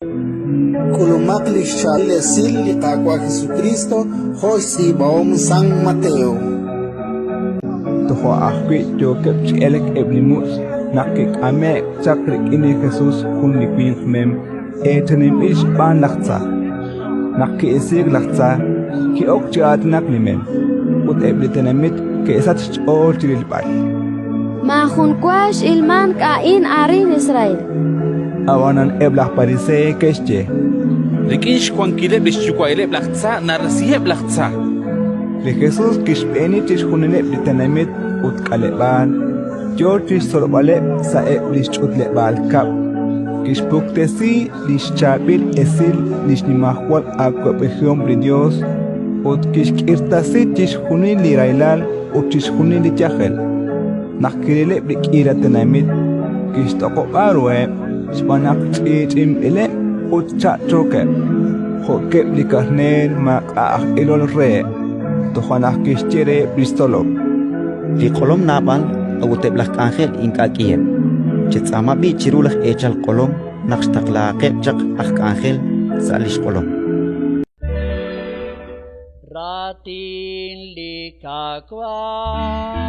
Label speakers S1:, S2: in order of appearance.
S1: K'ulumaq li xchaab'il esil li Qaawa' Jesukriist jo' xtz'iib'ahom San Mateo.
S2: Toja' ajwi' yookeb' chi elk eb' li mutz' naq kik'ame'k chaq rik'in li Jesus jun li winq mem eechaninb'il xb'aan laj tza. Naq ki'isiik laj tza, ki'ok chi aatinak li mem, ut eb' li tenamit ke'sachk xch'ool chi rilb'al.
S3: Maajun wa x'ilmank a'in arin Israel.
S2: Ab'anan eb' laj Pariseey ke'xye:
S4: Rik'in xwankileb' li xyuwa'ileb' laj tza narisiheb' laj tza.
S2: Li Jesus kixb'eeni chixjunileb' li tenamit ut k'aleb'aal, yo chi xtzolb'aleb' sa'eb' li xch'utleb'aal kab'l, kixpuktesi li xchaab'il esil li xnimajwal awab'ejihom li Yos ut kixk'irtasi chixjunil li rahilal ut chixjunil li yajel. Naq kirileb' li k'iila tenamit, kixtoq'ob'a ruheb' xb'aan naq ch'i'ch'i'inb'ileb' ut cha'chookeb', jo'keb' li karneer maak'a' aj ilol reheb'. Toja' naq kixye reheb' li xtzolom:
S5: Li q'olom naab'al, a'ut eb' laj k'anjel ink'a' k'iheb'. Chetz'aama b'i' chiru laj eechal q'olom naq xtaqlahaqeb' chaq aj k'anjel sa' li xq'olom.
S6: Raatin li Qaawa'.